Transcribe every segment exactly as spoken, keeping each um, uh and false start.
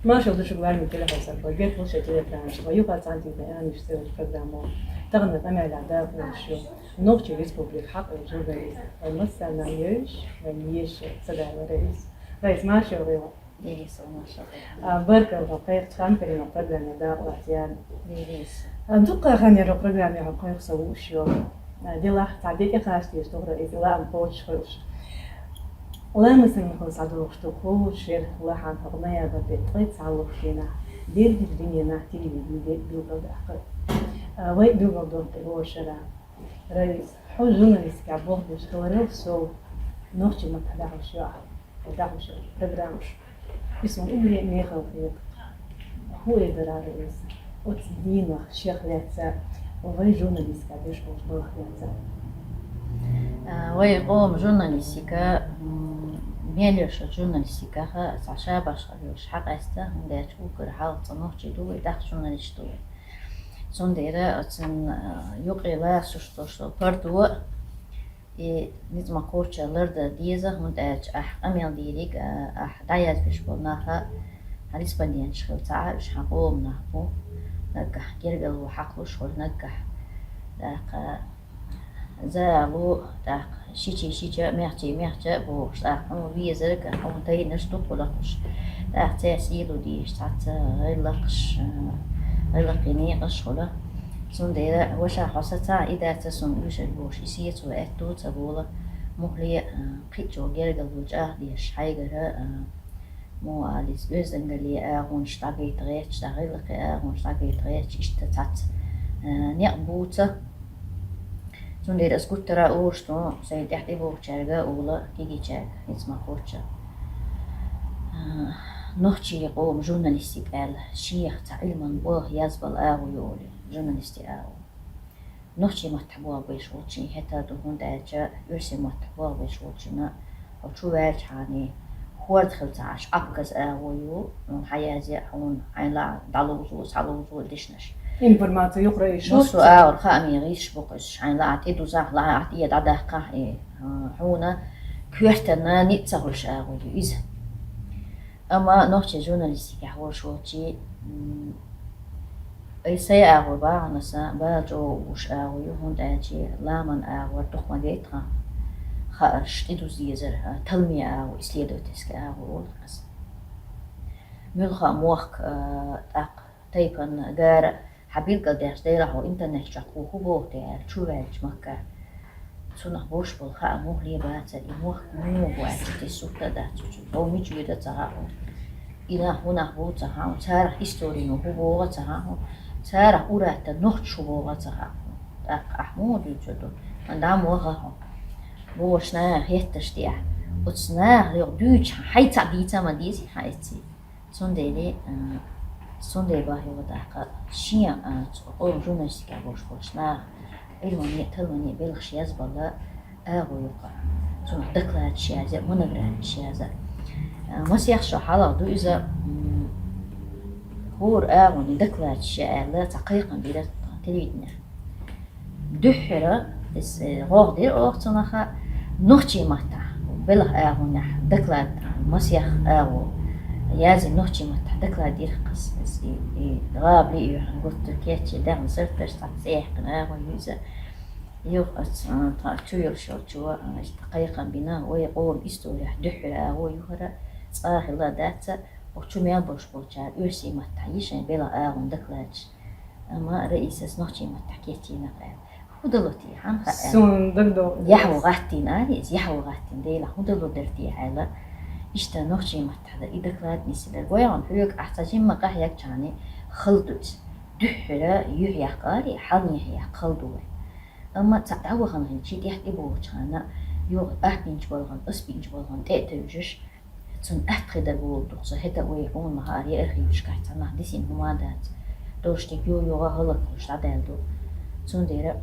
Маршал ду шуга, лармин телехьовсархой, геттара шун телеэкранаш тӀа. Юха цхьана тӀехьа аьнна йиш йолча программо. Таханара къамаьл дакъа луш ю Нохчийн Республика хьакъ йолча журналист Валмас Санна йовзаш, вайна еша садаьлла Раиса. Раиса, маршал йоагӀа. Раиса, маршал йоагӀа. А, баркал хьона кхайкхача хана, программе дакъа лаца яьнна. Раиса. А, дукха хан яр программе хьо кхайкха со лууш йола. А, делахь цхьа декъе кхача дезаш тохара из лаам кхочуш хуьлуш. Валмас Санна, хьо схьадогӀуш ду кхузткъа шера лахьан хьо ноябрь тӀе ткъе цхьалгӀача дийнахьа дерригача дуненахь телевидене билгалдаккха. А, вай билгалдаккха тӀе вошара. Раиса, хьо журналистикехь болх беш хиларал сов, нохчийн маттахь дӀахьош ю ахь, дӀахьош ю программаш. Иза суна уггаре мехала хета. ХӀун эр дара Раиса оцу дийнах шех лаьцна, вай журналистикехь беш болчу балхах лаьцна? А, вай къоман журналистика, м, мел йолуш журналистиках цхьа шабаш хир йолуш хьакъаьста, хӀунда аьлча уггар хьалха цкъа нохчий ду вай, тӀаккха журналисташ ду вай. Цундела оцун, а, юкъе лоруш долуш долу пардо, и ницкъ ма-кхоччу лардан деза, хӀунда аьлча ахь къамел дийриг, а, ахь дӀаязбеш болу нах а хьан респонденташ хилла ца Ӏа, уьш хьан къоман нах бу, наггахь гергарло хьакхалуш хуьлу, наггахь, тӀаккха, за а лу, тӀаккха, шича-шича, мехча-мехча а бохуш, тӀаккха хьуна везарг, хьуна тайнарш дукха лакхуш. ТӀаккха цаьрца сийло дезаш цхьацца гӀиллакхаш, гӀиллакхе некъаш хуьлу. Цундела, ваша, хьо сацахь, и дац суна оьшург бохуш, и сецо аьтто ца болу, муххале а, кхин а чӀогӀа гергарло чӀагӀдеш хьайгара, а, муха ала иза, оьздангаллин агӀонаш дӀагайта гӀерташ, дӀа гӀиллакхин агӀонаш дӀагайта гӀерташ, иштта цхьацца, а, некъ буца. Цундела ас гуттара а олуш ду, сайн тӀехь тӀебогӀучаьрга а олу, кегийчаьрга, ницкъ ма-кхоччу. А, нохчийн къоман журналистика аьлла, шех цхьа Ӏилманан болх язбала агӀо ю олий, журналистийн агӀо. Нохчийн маттахь болх беш волчийн хӀета ду, хӀунда аьлча оьрсийн маттахь болх беш волчунна хьо чу ваьлчхьана, хӀорда хилла ца Ӏаш, Ӏапказа агӀо ю, хьан язъе а хьуна, хьайна лаахь дӀаловзо, схьаловзо дешнаш. Информаци юкъара йиш йолуш. Массо а агӀор хаамийн гӀирсаш бу-кх иза, хьайна лаахь тӀедузахь, лаахь тӀе дӀадаккхахь, и, а, хьуна коьртана ницкъ ца хуьлуш агӀо ю иза. Амма нохчийн журналистикехь волуш волчий, м, ай сайн агӀор бахьана сан бала чӀогӀа уьш агӀо ю, хӀунда аьлча ламан агӀор дукха ма гайта хьан хаарш, тӀедуза дезар, а, талламийн агӀо, исследовательский агӀо олу аса. Муьлхха а мохк, а, тӀаккха тайпана гара хьан билгалдеш, делахь хьо интернет чохь хӀун боху те аьлла, чу ваьлча махкара. Цунах болуш болу хаа муххале бацара, и мохк муха бу аьлла, чу тесна сурт а дац цуьнан. Хьо мича воьду а ца хаьа хьуна. И нах хӀун нах бу а ца хаьа хьуна, царах историно хӀун боху а ца хаьа хьуна, царах ур-аттар нохчаша хӀун боху а ца хаьа хьуна. ТӀаккха ахь муха дуьйцур ду? Дан муха хаьа хьуна? Бохуш наха хетташ тӀехь. Оцу наха юха дуьйцуш хьан хьайца а дийца а ма дезий хьан эцций. Цундела, а, цундела бахьа йогӀу тӀаккха шен, а, цу къоман журналистикехь болуш болчу наха Ӏилмане а, талламане а белхаш язбала агӀо ю-кх. Цунах докладаш язъе а, монографеш язъе а. А, масех шо хьалха ду иза, м, хӀора агӀоне докладаш я аьлла, цхьа кхайкхам бира телевиденехь. Дуьххьара, иза, э, гӀогӀ дира оха цунах, нохчийн маттахь, белхан агӀонехь доклад, масех агӀо язйина нохчийн маттахь доклад дира-кх аса, иза, и, и гӀабали а йоьхна, гуттар а кечйина, даьхни сарташ цхьацца цӀе яьккхина агӀо ю иза. Юха аса, а, тхан чу йолуш йолчо, а, иштта кхайкхам бина, вай къоман исторехь дуьххьара агӀо ю хӀара, цкъа а хилла дац, оха чу мел болуш болчара оьрсийн маттахь йи шайн белхан агӀон докладаш. Амма Раисас нохчийн маттахь кечйина-кх аьлла. ХӀун дало те, хьан хаьа аьлла? Суна дагадогӀу. Яхьо гӀаттийна аьлла иза, яхьо гӀаттийна, делахь хӀун дало дара те аьлла. Иштта нохчийн маттахь дан и доклад нисделира. Гой хьуна, хьоьга ахь цхьа жимма къахьегчхьана хала ду иза. Дуьххьара юьхь яккха аьлла, хьалнехан яккха хала ду вай. Амма цхьаъ дӀавахана хилча, тӀехь тӀебогӀучхьана, юха атта бинчу балхана, ас бинчу балхана тӀе а тевжаш, цунна атта хи дан гур ду-кх со, хӀета вай хьуна ма-хаъара, я архивашкахь цхьа нах дисина хӀума а дац. Долуш дерг юха-юха хӀаллакдолуш дӀадаьлла ду. Цундела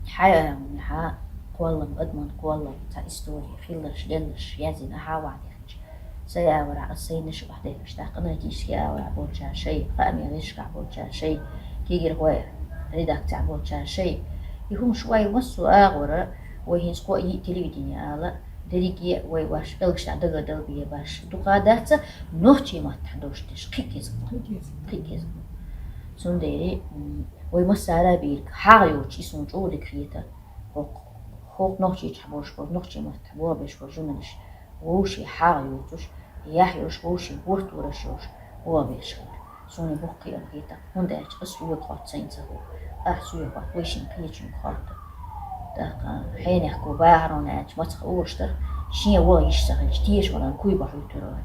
хьайн агӀонехьа кхоллам, адаман кхоллам, цхьа истори, хилларш, лелларш язйина ахьа охьадехча, сайн агӀорахь аса, сайнаш охьадехкаш, тӀаккха аналитически агӀорахь болчара шай, хаамийн гӀирсашкахь болчара шай, кегийрхой редакцехь болчара шай. И хӀумаш вай массо а агӀора, вай хӀинца кхо а йиъ телевидени ала, Дерриге вай ваш белгаш дага далбе баш дукха дац, нохчий маттахь дош деш кхин кӀезиг. Кхин кӀезиг. Кхин кӀезиг. Цундела, м, вай массара бийриг хьагӀ йоцуш, и суна чӀогӀа дика хета. ХӀокху, хӀокху Нохчийчохь болуш болу, нохчий маттахь бохург беш болу журналисташ вовшийн хьагӀ йоцуш, яхь йолуш, вовшийн гӀортор еш йолуш бохург беш хилар. Суна боккха кхиам хета, хӀунда аьлча ас оьгӀаз хотту сайна ца хуьлу. Ахь соьга хотту, вай шина кхечуьнга хотту. ТӀаккха хьенехко бахархьама аьлча мацах олуш дара, шен вон йиш ца хилча, тешаваларна куй бахьуьйтур вара.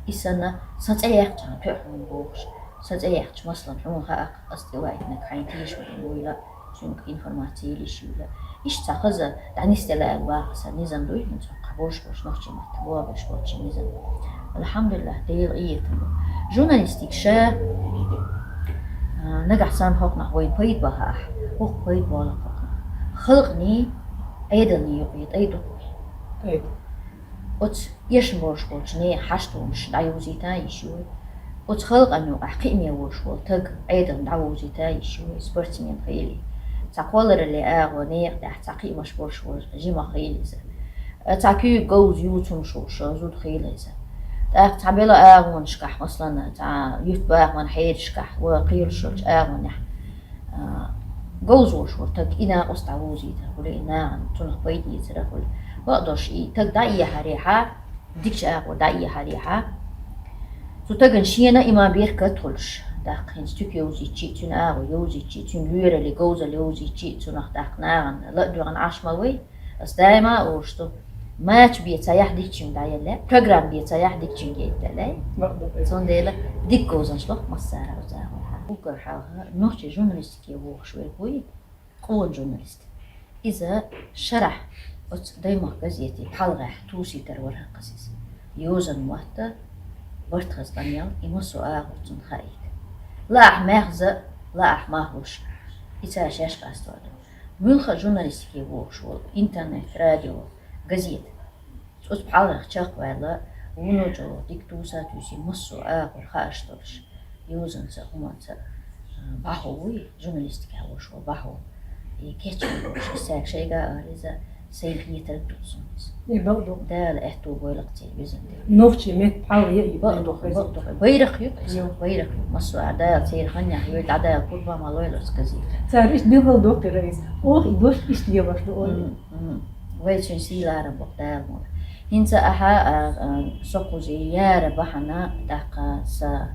И санна, сан цӀе яьккхича хьан тоьа хьуна бохуш, сан цӀе яьккхича, масалан, хьуна хаьа-кх, ас тӀе лаийтинарг хьайна тешавалийна вуйла, цуьнга информация йилла йиш юйла. Иштта цхьа хаза дӀанисделла аьлла ваха сан низам дуй, хӀинца хӀокху болуш болчу нохчийн маттахь бохург беш болчу низам. Алхьамдулиллахь, Делан къинхетам бу. Журналистика ша, а, нагахь санна хӀокхунах вайн пайда бан хаахь, хӀокху пайда болу хӀокхунах. Халкъаний, Ӏедалний юкъе тӀай ду-кх вай. ТӀай ду. Оцу эшна болуш болчу нехан хьаштомаш дӀайовзийта йиш ю вай. Оцу халкъана юкъахь кхиаме волуш волу таг Ӏедална дӀавовзийта йиш ю вай, спортсмен хилий. Цхьа кхоллараллин агӀо некъа тӀехь цхьа кхиамаш болуш волу жимах хилий иза. Цхьа куьйга говза юцумаш волуш зуда хилий иза. ТӀаккха цхьа бела агӀонашкахь, масалан, цхьа юьртбахаман хьерашкахь, ва кхийралуш йолчу агӀонехь, а, говза волуш волу таг, и накъост дӀавовзийтар хуьлий, и нахана цунах пайда эцар хуьлий. Бакъдолуш и таг дӀаэхьарехьа, дикачу агӀор дӀаэхьарехьа, цу тагана шена и ма беркат хуьлуш, тӀаккха хӀинца туька йовзийчи, цуьнан агӀо йовзийчи, цуьнан лоьралле говзалла йовзийчи, цунах тӀаккха нахана ла а доьгӀна Ӏаш ма вай. Ас даима а олуш ду, мача бен ца яхь дикачуьнга дӀаелле, программа бен ца яхь дикачуьнга яйтале. Цундела дика говзанаш ло массара а загӀур хьан. Уггар хьалха нохчийн журналистике вохуш верг вуй, къона журналист. Иза шарахь оцу Даймах газете пхьалгӀехь тусийтар вара хӀакхаза иза. Йозан мотт, барт хаза къамел, и массо а агӀор цунна хаийта. Лаахь маьхза, лаахь махлуш, и цара шаьш къастор ду. Муьлхха а журналистике вохуш волу, интернет, радио, газета. Оцу пхьалгӀех чекхваьлла, вуно чӀогӀа дика туса а туьйсий, массо а агӀор хаарш долуш, йозанца, хӀуманца, а, бахьо вуй, журналистикехь волуш волу бахьо. И кечвелла волуш, аса шайга а ала иза, сайна хетарг ду суна иза. И бакъду. Дала аьтту бойла-кх церан везан тӀе. Нохчийн меттан пхьалгӀа яа ю. Бакъду, бакъду. Байракх ю иза, байракх ю. Массо а Дала церан ханнехь йойла, дӀадала, курбан ма лойла оцу газета. Цара иштта билгал дохкира иза. Оха и дош иштта лелаш ду, ойла. М, м. Вай цуьнан сийлара бокъу Дала мура. ХӀинца ахьа, а, а, со кхузи яра бахьана, тӀаккха са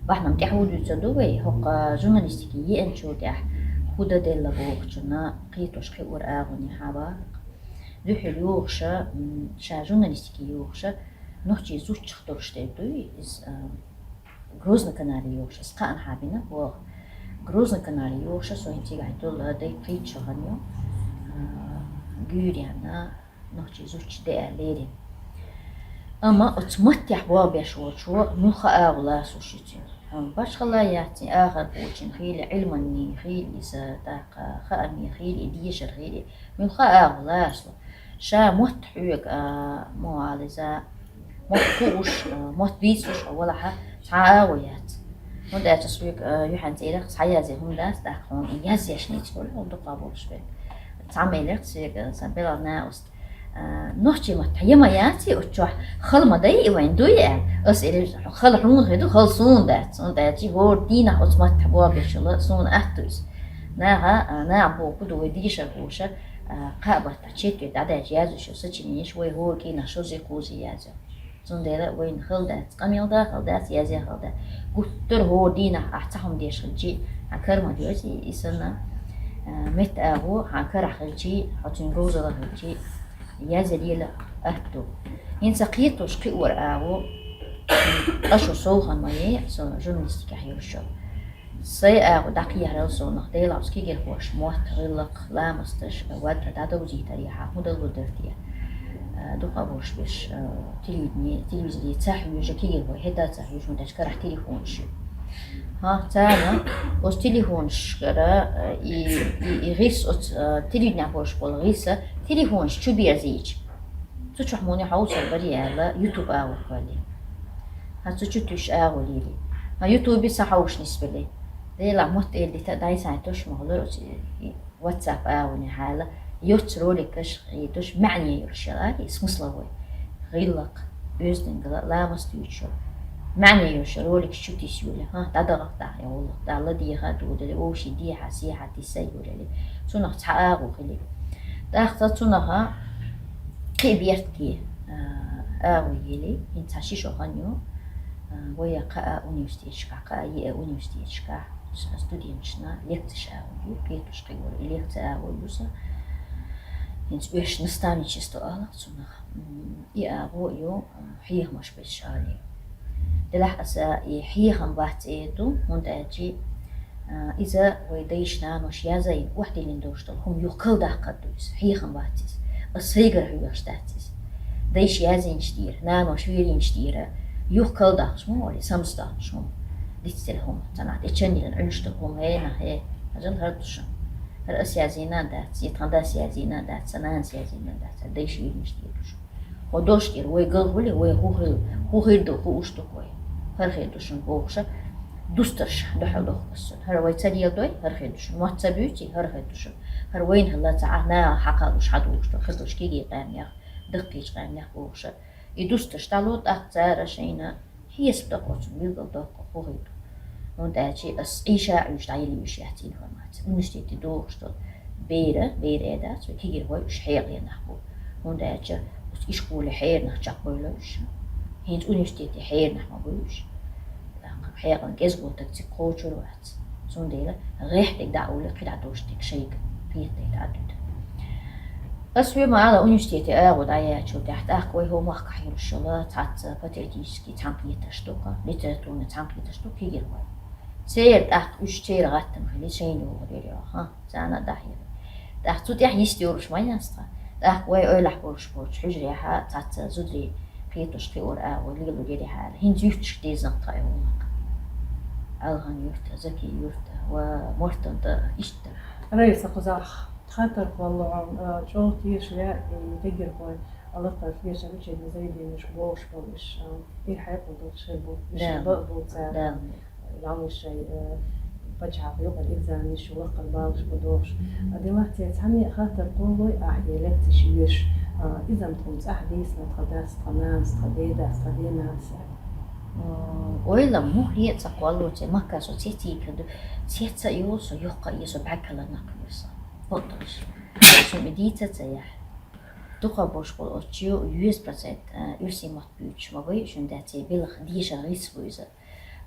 бахьана тӀаьхьа ву дуьйцур ду вай, хӀокху журналистике еанчул тӀаьхьа хӀун дан делла бохучунна кхетош кхиор агӀонехьа вара-кх. Дуьхьал йохуша, м, ша журналистике йохуша, нохчийн зудчух долуш дерг дуй, иза, а, Грозный канале йохуш, аса кхаъна хьан бина боху. Грозный канале йохуша, со хӀинца цигахь долу дай пхийтта шо хан ю, а, гуьйренна, нохчийн зудчух деа лерина. Амма оцу маттехь боху беш волчо муьлхха а агӀо ласуш ю цуьнан. Амма башхалла яц цуьнан, ахархочун хили, Ӏилманний хили иза, тӀаккха хаамний хили, дешар хили, муьлхха а агӀо ласо. Ша мотт хьоьга, а, мо ала иза, мотт хууш, а, мотт бийцуш а валахьа, цхьа а агӀо яц. ХӀунда аьлча соьга, а, юьхьанца элира, схьаязъе хӀума дац, тӀаккха хьуна язъеш ницкъ хуьлу, хьуна дукха болуш берг. Цхьамма элира соьга, сан белхан накъост. А, нохчийн маттахь я ма яций оцу чохь, хала ма дай и вайн, дуй аьлла. Ас элира, хала хьуна хир ду, хала суна дац. ХӀунда аьлча хӀора дийнахь оцу маттахь боху беш йолу суна атта ду иза. Наха, а, наха боху ду вай дешархоша, а, кхаа баттахь четвер дӀадаьлча яздеш йолу сочиненеш вай хӀора кӀиранах шозза, кхузза язйо. Цундела вайна хала дац, къамел дан хала дац, язъян хала дац. Гуттара хӀора дийнахь ахь цхьа хӀума деш хилчий, хьан кара ма доьзий, и санна, а, метта агӀо хьан карахь хилчий, хьо цуьнан говзалла хилчий, язъян лела атта ду. ХӀинца кхетош кхиор агӀо, ткъа шо сов хан ма яй, со журналистикехь йолуш йолу. Сайн агӀо дӀакхехьарал сонах, Делахь оцу кегийрхоша мотт, гӀиллакх, ламасташ, вадда дӀадовзийтарехьа, хӀун далур дара те? А, дукха а болуш берш, а, телевидение, телевизоре ца хьоьжу, кегийрхой хӀета а ца хьоьжу, хӀунда аьлча карахь телефонаш ю. ХӀан, царна оцу телефонашкара, а, и, и, и гӀирс оцу, а, телевиденехь болуш болу гӀирса телефонаш чу берзийча, цу чохь муни хьовсар барий аьлла, YouTube агӀор кхоьллий. Хьан цу чу туьйсуш агӀо лелий. Хьан YouTube-е сан хьовсуш нисбелий. Делахь мотт эр дита а дӀай-схьай тосуш ма хуьлура оцу и WhatsApp агӀоне хьайла, Йоццу роликаш хьедуш маьӀне йолуш ялари, смысловой. ГӀиллакх, оьздангалла, ламаст дуьйцуш йолу. МаьӀне йолуш роликаш чу тиса йолу, хӀа, дӀадахахь дахье гӀуллакх, дӀа ладийгӀа а додале, вовшийн дехьа-сехьа тиса а йолале. Цунах цхьа агӀо хили. ТӀаккха цунах кхин бертке, а, агӀо йили, хӀинца цхьа ши шо хан ю, а, вай а кхаа университеташкахь, кхаа еа университеташкахь студенташна лекцеш агӀо ю, кхетуш кхиор, и лекция агӀо ю сан. ХӀинца оьш наставничество алахь цунах. М, и агӀо ю, а, хьехамаш безаш али. Делахь аса и хьехам бац эр ду, хӀунда аьлча, а, иза вай дайша-наноша язйина, охьадиллина долуш долу хӀума юха калдаккхар ду иза, хьехам бац иза. Аса сайгара хьоьхуш дац иза. Дайша язйинчу тӀера, наноша велинчу тӀера, юха калдаккхаш ма вали, самсадоккхуш хӀума. Дицделла хӀума, цхьанхьа тӀе чан йиллина Ӏуьллуш долу хӀума, хӀе, нах, хӀе, хьажал хӀара ду шуна. ХӀара ас язйина а дац, я тхан дас язйина а дац, сан нанас язйина а дац, хӀара дайша велинчу тӀера ду шуна. ХӀо долуш тӀера вай галхӀули, вай хӀун хир, хӀун хир ду, хууш ду-кх вай. ХӀара хир ду шуна бохуша, дустарш дуьхьал дохку ас шуна. ХӀара вай ца леладой, хӀара хир ду шуна. Мотт ца буьйций, хӀара хир ду шуна. ХӀара вайна хилла ца Ӏа, наха хьакхалуш хьадугӀуш ду, хазлуш кегий къаьмнех, даккхийчу къаьмнех бохуша. И дустарш дӀало, тӀаккха цара шайна хьесап доккху, оцунна билгал доккху, хӀун хир ду. ХӀунда аьлча ас Ӏийша а Ӏуьйш дӀайиллуьйш яц информаци. Университете дохуш долу бер а, бер а дац, вай кегийрхой уьш хьекъале нах бу. ХӀунда аьлча оцу ишколе хьеранах чекхбевлла уьш. ХӀинца университете хьеранах ма бу уьш. ТӀаккха хьекъална кӀезиго стаг цига кхочур вац. Цундела гӀехь дерг дӀа а улле, кхидӀа долуш дерг шайга кхетадайта Ӏа дуьту. Ас хьоьга ма-аллара, университете агӀо дӀаяьллачул тӀаьхьа тӀаккха вай хӀокху махкахь йолуш йолу цхьацца патриотический цхьаьнакхетарш ду-кх, литературный цхьаьнакхетарш ду кегийрхой. Церан тӀаккха уьш церан гӀаттам хили шайна йогӀур яра йо, хӀа, царна а дӀахьийра. ТӀаккха цу тӀехь йист йолуш ма яц тхан. ТӀаккха вай эвлахь болуш болчу хьуьжарехьа цхьацца зударий кхетош-кхиор агӀо лелор яра хьала. ХӀинца юьрташка дезна-кх тхан и гӀуллакх. Алхан-Юрт, Закий-Юрт ва Мортан тӀа иштта. Раиса, кхузахь хаттар кхоллалц, а, чӀогӀа тешале и кегийрхой, а, лакхара кхечу учебный заведенешка богӀуш болу уьш, а, ира хьекъал долуш хир бу, уьш Да. бакъ бу цара. Да. Лаллушай, э, пачхьалкхан юкъара экзаменаш ю, лакхара баллаш бу дохуш. А делахь церан цхьанне а хаттар кхоллалц ахь и лекцеш йоьшуш, а, иза-м тхуна цӀахь дийцина тхан дас, тхан нанас, тхан дедас, тхан денанас? М, ойла муххале а ца кхоллало церан, махкахь со цецийкар ду, цец а йолу со, йоккха а е со, бӀаьрг хиларна кхоьру со. Бакъдолуш. Шуна и дийца а ца яхь. Дукха болуш болу оцу чу юьзза процент, а, оьрсийн мотт буьйцуш ма бай, шуна дац, церан белхан дешар гӀирс бу иза.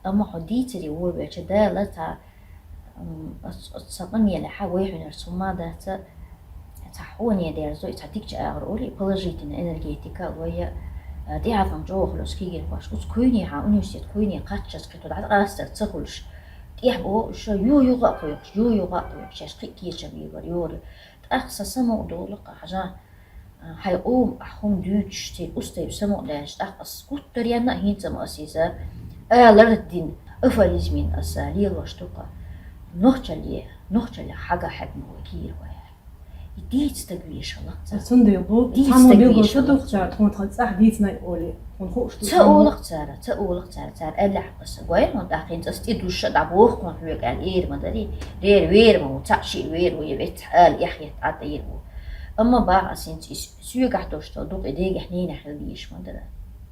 Амма хьо дийцаре вовелча, Дала цхьа, м, оц-, оц-, сан къамелехьа вай хьуьнарца хӀумма дац, цхьа хьоне дерзо, цхьа дикачу агӀор олий, положительная энергетика вай, а, тӀеӀаткъам чӀогӀа хуьлу кегийрхошка. Оцу куьйнехьа, университет куьйне кхаччалц кхин тӀе дӀа къастар ца хуьлуш, тӀехь боху уьш, ю-юха а кхойкхуш, ю-юха а кхойкхуш, шаьш кхин а кечам бийр бара, йора. ТӀаккха сан самукъа долу-кх, хьажа. Хьайн къоман ахь хӀума дуьйцуш, церан устайпа самукъадаьлча, тӀаккха ас гуттаренна а хӀинца ма ас иза алар дина, афоризмийн аса лелош ду-кх. Нохчалле, нохчалле хьагахь хьаьгна вай кийра вай. И дийца стаг вешалла-кх цара. Цундела бу, дийца цхьаммо стаг билгал ца вешалла-кх духу цара, тхуна тхан цӀахь дийцина олий, тхуна хууш ду. Ца олу-кх цара, ца олу-кх цара, цара аьллехь аса гой, хьуна тӀаккха хӀинца ас тӀедуьсуш а дӀабоху хьуна хьоьга аьлла, эр ма дарий, рера вер ма ву, цхьаъ шиъ вер ву, я вецахь ала эхь етта Ӏа тӀера ву. Амма баха ас хӀинца и соьгахь долуш долу дукъ и дегахь ненахь хила дезаш ма дара.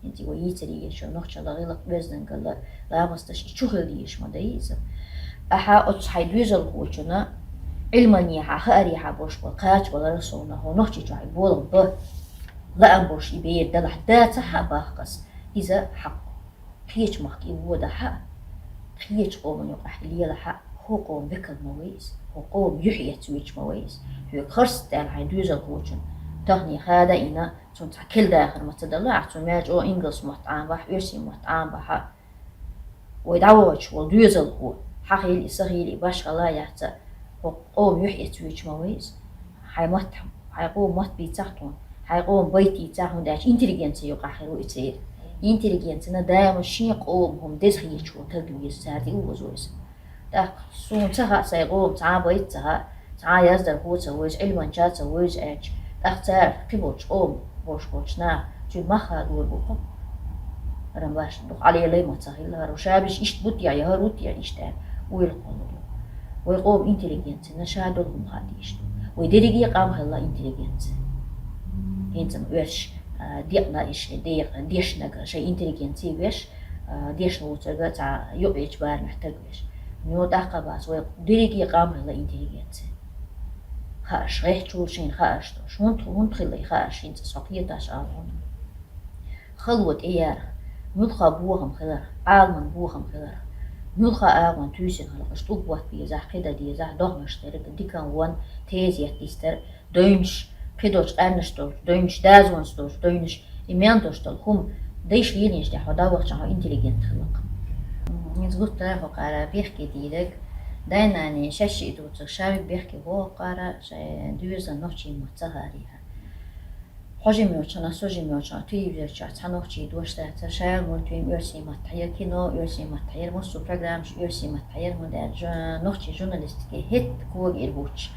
ХӀинца и вай йийцаре езаш йолу нохчалла гӀиллакх, оьздангалла, ламасташ и чу хила дезаш ма дай иза. Ахьа оцу хьайн доьзалхочунна Ӏилманехьа, хаарехьа болуш болу кхача валарал совнаха, хьо Нохчийчохь и болх бан лаам болуш и бер далахь, дацахь а боху ас, иза хьакъ. Кхечу махка и водахь а, кхечу къоман юкъахь и лелахь а, хӀокху къоман векал ма вай иза, хӀокху къоман юьхь эцна воьдуш ма вай иза. Хьоьга харц даьлла хьайн доьзалхочун тахане хада а йина, цунна цхьа кхел дахар ма ца дала, ахь цунна мел чӀогӀа ингалс мотт Ӏамабахь, оьрсийн мотт Ӏамабахь а, вай дӀавахачу волу доьзалхо, хьан хили и, сан хили и, башхала яц а, хӀокху къоман юьхь эцна воьдуш ма вай иза. Хьайн мотт, хьайн къоман мотт бийцахь тхуна, хьайн къоман байт йийцахь, хӀунда аьлча интеллигенци юкъахь хир ву и церан. Интеллигенцина даима шен къоман хӀума деза хеташ волу стаг веза, цара тӀеозо иза. ТӀаккха суна ца хаьа, сайн къоман цхьа а байт ца хаьа, цхьа а яздархо ца вевза, Ӏилманча ца вевза аьлча, тӀаккха цара кхин болчу къоман болуш болчу наха цуьнан мах хадор бу-кх. ХӀара башха дукха Ӏалелай ма ца хилла, хӀара шабиш иштта бу те, я хӀара ву те иштта аьлла, ойла кхоллалур ю. Вай къоман интеллигенцина ша долу хӀума хаа дезаш ду. Вай дерриге къам хилла интеллигенци. ХӀинца ма оьрсаш, а, декъна иш, декъ-, дешнага шай интеллигенци веш, а, дешна вуцарга цхьа юкъечу барамехь таг веш. Ньо тӀаккха бац, вай дерриге къам хилла интеллигенци. Хаарш, гӀехчул шайна хаарш долуш. ХӀунда, хӀунда хилла и хаарш, хӀинца со кхеташ ала хьуна. Хало тӀеярах, муьлхха бохам хиларх, Ӏаламан бохам хиларх, муьлхха агӀон туьйсина хиларх, аша тӀулг ботта безахь, кхида дезахь, догӀмаш дерг, дикан вон, тезет дистар, дойнаш, кхидолчу къаьрнаш долчу дойнаш, дазонца долчу дойнаш, и мел долуш долу хӀума дайша лелийначу тӀехь хьо дӀавахча хьо интеллигент хиларх. М, иза гуттара а хӀокхара бехке дийриг, дай-наний шаьш шиъ дуцург ша виг бехке боху хӀокхара, шайн доьзалан нохчийн мотт ца харийтар. Хьо жима йолчу хана, со жима йолчу хана, телевизор чохь цхьа нохчийн дош дацара, шайла мультфильм оьрсийн маттахь яра, кино оьрсийн маттахь яра, массо а программаш оьрсийн маттахь яра, хӀунда аьлча жу-, нохчийн журналистике хӀетта кога ира бутуш.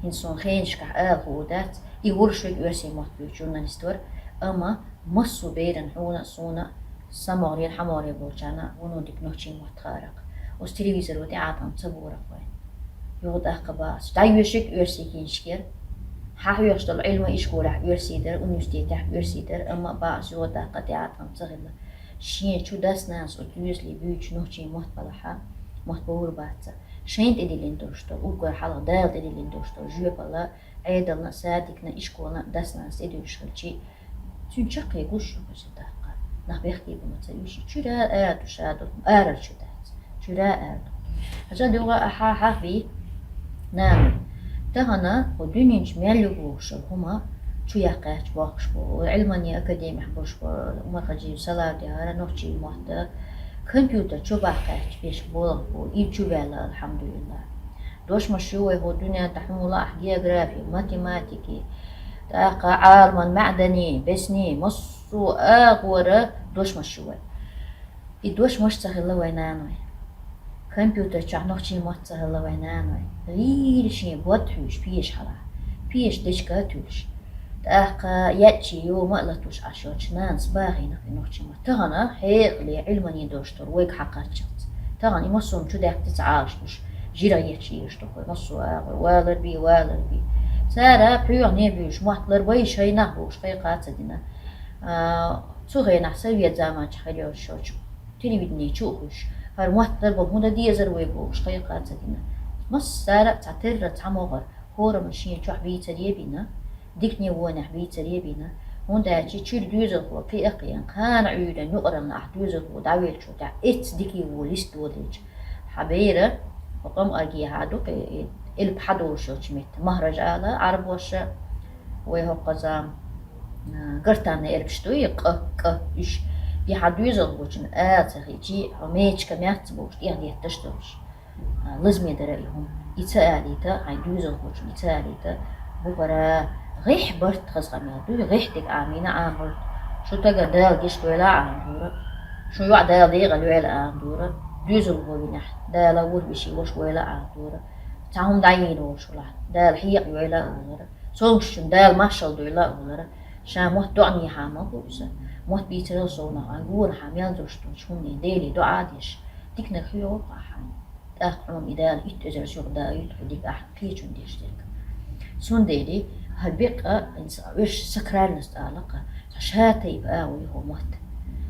ХӀинца суна хенашкахь ала хуур дац, и вуьрш верг оьрсийн мотт буьйцу журналист вара, амма массо а беран хьуна а, суна а, самогӀарера, хьамогӀарера болчарна вуно дика нохчийн мотт хааракх. Оцу телевизоро тӀе Ӏадам ца боракх вай. Юха тӀаккха бац. ДӀайоьшург оьрсийн хенашкара. Хьан хьоьхуш долу Ӏилман ишколехь оьрсийн дара, университетехь оьрсийн дара, амма бац, юха тӀаккха тӀе Ӏадам ца хилла. Шен чу дас-нанас оцу доьзале буьйцуш нохчийн мотт балахь, мотт бовр бац. Шайна тӀедиллина долуш долу, уггар хьалха Дала тӀедиллина долуш долу жоьпалла, Ӏедална а, садикна а, ишколна а дас-нанас тӀедуьллуш хилчи, цуьнан чаккхе гуш ю иза тӀаккха. Нах бехке бу ма ца юьйши. Чуьра ара ду ша ду, арара чу дац. Чуьра ара ду. Хьажа дуьгӀа ахьа хьахвий, нана. Тахана хӀу дуьненчу мел юг вовшал хӀума чу яккхаьчча бохкуш бу. Ӏилманийн академехь болуш бу, Умар-Хаджиев Салавди хӀара нохчийн мотта компьютер чу баккхаьчча бешка болх бу. И чу ваьлла, алхьамдулиллахӀ. Дошмаш ю вай хӀу дуьнен тӀе хьуна лаахь географи, математики, тӀаккха Ӏаламан маьӀдани, бесни, массо а агӀора дошмаш ю вай. И дошмаш ца хилла вай нанойн. Компьютер чохь нохчийн мотт ца хилла вай нанойн. Вийра шен бод хьуьйш пеша хьалха. Пеша дечка а туьллуш. ТӀаккха яьччи йома а латуш Ӏаш йолчу нанас бахийна кхин нохчийн мотт. Тахана хьекъале Ӏилманийн дош дара вайга хьакхаччалц. Тахана и массо а чу даьккхи ца Ӏалаш луш, жира еччи йиш ду хой, массо а агӀор, валар бий, валар бий. Цара пхьоьхане буьйш, мотт лар бай шайнах бохуш, кхайкха а ца дина. А, цу хенахь совет заманчохь хила йолуш йолчу телевидение чу а хуьлуш, хӀара мотт лар бо хӀунда дезар вай бохуш, кхайкха а ца дина. Массара а цхьа терра, цхьа могӀар, хӀораммо шен чохь бийцаре а бина, дикане вонехь бийцаре а бина, хӀунда аьлча чуьра доьзалхо кхиа а кхиъна, кхана Ӏуьйранна юкъаралла ахь доьзалхо дӀавеллачул тӀаьхьа эцца дикий вон лист волийча, хьан бера, хӀокху къам аргехьа ду кхе, элп хьан долуш йолчу метта, махьраж ала Ӏарбоша, вай хӀокхуза, а, гортанный элпаш ду и къ, кӀ, уьш. И хьан доьзалхочун ала ца хиъчи, хьо мечка меца бохуш тӀехдетташ долуш. А, лазаме дара и хӀума. И ца алийта, хьайн доьзалхочун и ца алийта, бухара гӀехь барт хаза къамел дуй, гӀехь дика Ӏамийна Ӏамбарт. Шу тагана Дала гечдойла а Ӏамдора, шун йоӀ Дала декъала йойла а Ӏамдора, доьзалхо винехь, Дала вур веший ваша войла а Ӏамдора, цхьа хӀума дӀайийна волуш валахь, Дала хьекъа йойла а волара, цомгушчун Дала маршалла дойла а волара, ша мотт доӀанехьа ма бу иза, мотт бийцарал совнах, ан гонахьа мел долуш долчу хӀумане Деле доӀа а деш, диканиг хьоьгӀу-кх ахь хьайна. ТӀаккха хьуна и Дала итт эзар сиха даийту хьо дика ахь кхечун деш дерг. Цундела хӀара беккъа, хӀинца оьрсаша сакральность алакха, цхьа шатайпа агӀо ю хӀо мотт.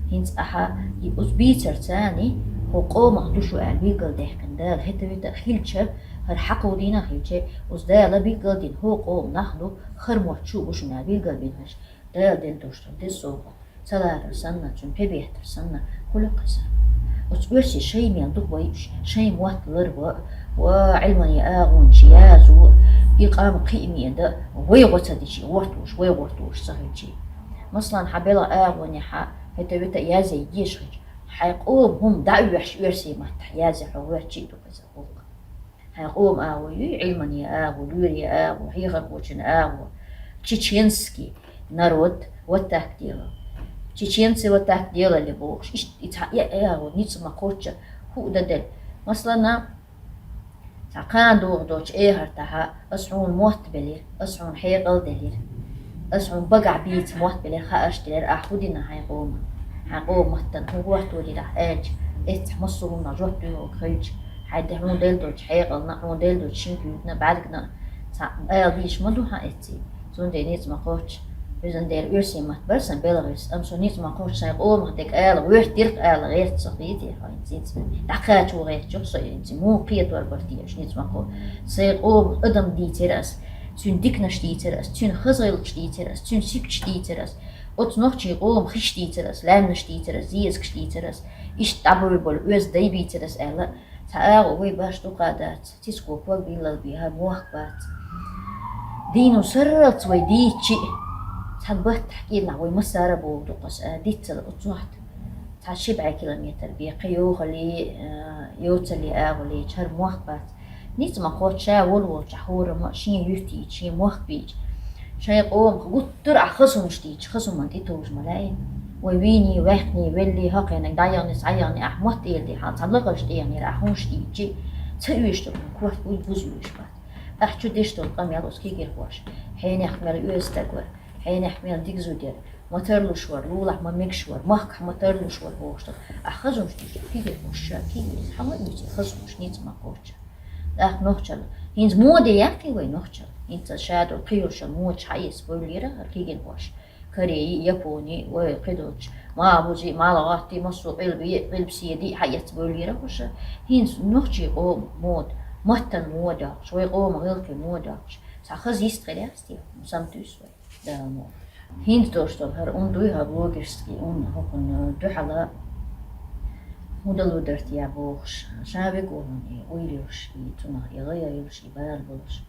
ХӀинца ахьа и оцу бийцарца ани, хӀо къомах ду шу аьлла билгалдаьккхина Дала хӀета-вета а хилча, хӀара хьакху дийна а хилча, оцу Дала билгалдина хӀо къоман нах ду, хӀара мотт шу а бу шуна аьлла билгалбина хилча, Дала делла долуш ду деза совгӀат. Ца ларар санна, цуьнан пе беттар санна, хӀун ло кхуза? Оцу оьрсийн шай мел ду вай уьш, шайн мотт лар ва, ва Ӏилманийн агӀонаш язо, и къам кхиаме дан, вай гӀо ца дичи, гӀортош, вай гӀортош ца хилчи. Масалан, хьан белхан агӀонехьа хӀета-вета а язъяй дезаш хилча, хьайн къоман хӀума дӀа а оьшуш оьрсийн маттахь язъяй хьо гӀоьртчи а ду кхуза гӀуллакх. Хьайн къоман агӀо юй, Ӏилманийн агӀо, лоьрийн агӀо, хьехархочун агӀо, чеченский народ вот так делал. Чеченцы вот так делали бохуш, иштта и цхьа э, э, агӀо ницкъ ма кхоччу, хӀуъа дан делла. Масалана, цхьа кхана догӀу долчу эхартахьа, ас хьуна мотт белира, ас хьуна хьекъал делира, ас хьуна багахь бийца мотт белира, хаарш делира, ахь хӀун дина хьайн къоман, хьайн къоман маттана хӀун гӀортор дира ахь аьлча, эццахь массо а хӀуманах жоп дуьйхург хилча, хьайн де хьуна делла долчу хьекъална, хьуна делла долчу шина куьйгана, бӀаьргана, Цхьа ала дийш ма ду хьан эцци. Цундела ницкъ ма кхоччу. Везан Дела, оьрсийн матт бара сан белгӀирс, амма со ницкъ ма кхоччу, сайн къомах дерг ала гӀоьртира, ала гӀерта со хетий хьо, ницкъ. ДӀакхача гӀертачух со эцци. Муха кхетор бара те уьш, ницкъ ма кхо. Сайн къомах адам дийцира ас, цуьнан диканаш дийцира ас, цуьнан хаза гӀиллакхаш дийцира ас, цуьнан сихкаш дийцира ас. Оцу нохчийн къоман хиш дийцира ас, лаьмнаш дийцира ас, зезагаш дийцира ас. Иштта дӀабевлла болу оьзда дай бийцира ас аьлла, цхьа агӀо вай баш дукха дац. Цицко ког биллал бен, хӀара мохк бац. Дийно сарралц вай дийцчи, цхьана баттахь кӀиранах вай массара а боху дукха аса, а, диццал оцунахь цхьа ши бӀе километр бен, кхин йохале, а, йоцале агӀо леча, хӀара мохк бац. Ницкъ ма кхоччу, ша волу волчохь хӀораммо а шен юьрт йийча, шен мохк бийча, шайн къомах гуттар а хаза хӀуманаш дийча, хаза хӀуманна тӀетовжа ма лаьий. Вай вийний, ваьхний, веллий, хӀокхуьнга дӀаяхний, схьаяхний, ахь мотт эладе хьал, цхьана лакхарчу тӀегӀанера ахь хӀуманаш дийчи, ца оьшуш долу хӀума корта буьйцу, буьззина оьшуш бац. Ахь чу деш долу къамел оцу кегийрхоша: хьенех мел оьзда стаг вара, хьенех мел дика зуда яра, ма тарлуш вара, лулахь ма мегаш вара, махкахь ма тарлуш вара бохуш долу. Ахь хаза хӀуманаш дийча, кегийрхоша ша кегийрхой, хьан ма оьций хаза хӀуманаш, ницкъ ма кхоччу. ТӀаккха нохчалла. ХӀинца моде яьккхи вай нохчалла. ХӀинца ша долу кхин йолу шо модаш хьаэца бевллера хӀара кегийрхоша. Корее, Япони, вай кхидолчу, МагӀа-Бузи, МагӀалагӀатти, массо а къилби, къилбаседи хьаэца бевллера хӀуша. ХӀинца нохчийн къоман мода, маттан мода йоккхуш, вай къоман гӀиллакхийн мода йоккхуш, цхьа хаза йист хир яц те, самтуьйсу вай. Дала мукъ. ХӀинца долуш долу хӀара ун дуй, хӀара блогерский ун, хӀокхунна дуьхьала хӀун дало дара те бохуш, ша вега ву хьуна и уйла йолуш, и цунах и гӀайгӀа йолуш, и бала болуш.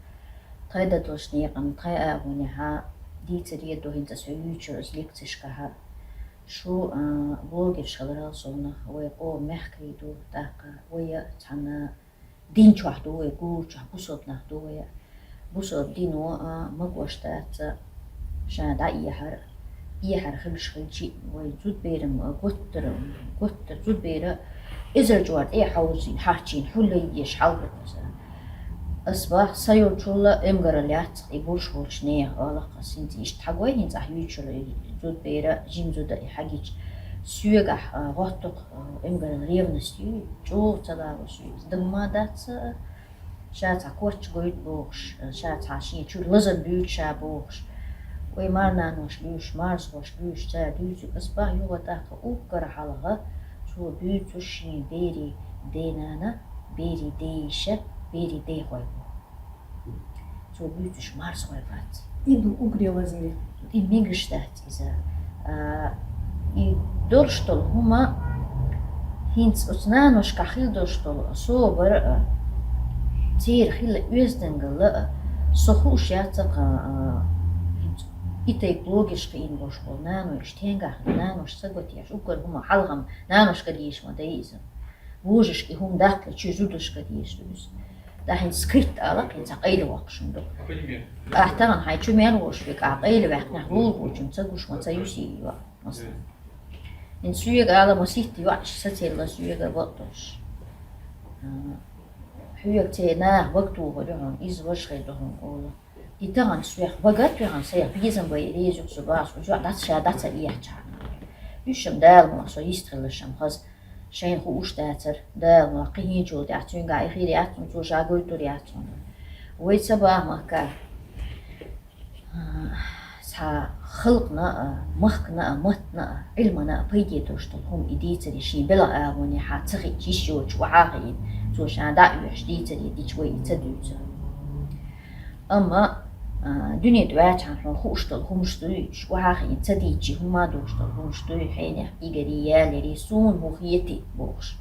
Тхайн дадалш некъан, тхайн агӀонехьа дийцаре а ду хӀинца ас хьоьга юьйцуш йолу лекцешкахьа. Шу, а, блогерш хиларал совнах, вай къоман мехкарий ду, тӀаккха вай а цхьана дин чохь ду вай, гур чохь бусалба нах ду вай. Бусалба дино, а, магош дац ша дӀаэхьар, эхьар хилуш хилчи, вай зудберан, а, готтара, готтара зудбера эзар чуьра тӀе а хьовзийна, хьарчийна, хьулла еш хьалхара аса. Ас бах, сан йолчул а эмгарал яц и, бурш волчу нехан олакх ас, хӀинца иштта хьагой, хӀинца ахь юьйцуш йолу и зудбера, жима зуда и хьагича. Соьгахь, а, гӀотту-кх, а, эмгарал, ревность юй, чӀогӀа ца лаво соьга. Дан ма дац, а, ша цхьа коч гойту бохуш, ша цхьа шен чуьра лазам буьйцу ша бохуш. Вай марнанош буьйцуш, марзахош буьйцуш, цара дуьйцург ас бах, юха тӀаккха уггар хьалха цо буьйцуш шен берийн денана, берийн дейиша, берийн дехой бу. Цо буьйцуш марзахой бац. И ду угралазни. И мегаш дац иза. А, и долуш долу хӀума, хӀинца оцу наношкахь хила долуш долу собар а, церан хила оьздангалла а, со хууш яц-кх, а, хӀинца и тайпа блогерш кхиийна болуш болу наной, иштта хьенгахь хила нанош ца готъеш, уггар хӀума хьалха-м наношка дийша ма дай иза. Вожашка и хӀума даккхале, чуьра зудашка дезаш ду иза. ТӀаккха хӀинца скрытто ала-кх, хӀинца къайлавоккхуш хӀума ду. Ахь тахана хьайн чу мел волуш верг, ахь къайлаваьккхинехь, лулахочунна ца гуш ма ца юсий йоӀ, масала. ХӀинца соьга ала, маситта йоӀ сацийла соьга бакъдолуш. А, хьоьга церан наха бага тухур ю хьуна, иза важа хир ду хьуна олу. И тахана соьх бага а тоьхна, сайх безам бай реза ю со бахаш, уьш йоӀ дӀа ца, ша дӀа ца эхьча. Уьш-м Дала мукъ, со йист хиларш-м хаза. Шайна хууш дацара, Дала мукъ, кхин хӀинчул тӀаьхьа цуьнгахь и хир яц хьуна, цо ша гойтур яц хьуна. Вай ца бахмахка, а, цхьа халкъана а, махкана а, маттана а, Ӏилмана а пайде долуш долу хӀума и дийцаре шен белхан агӀонехьа ца хиъча, йиш йоцуш охьа а хиъна, цо ша дӀа а оьхуш дийцаре дича, вай и ца дуьйцу. Амма, а, дуьне тӀе ваьлчхьана хьуна хууш долу хӀумаш дуй, охьа а хиъна ца дийцчи хӀумма а долуш долу хӀумаш дуй, хьенех кӀигари, ялари, суна хӀун хетий бохуш.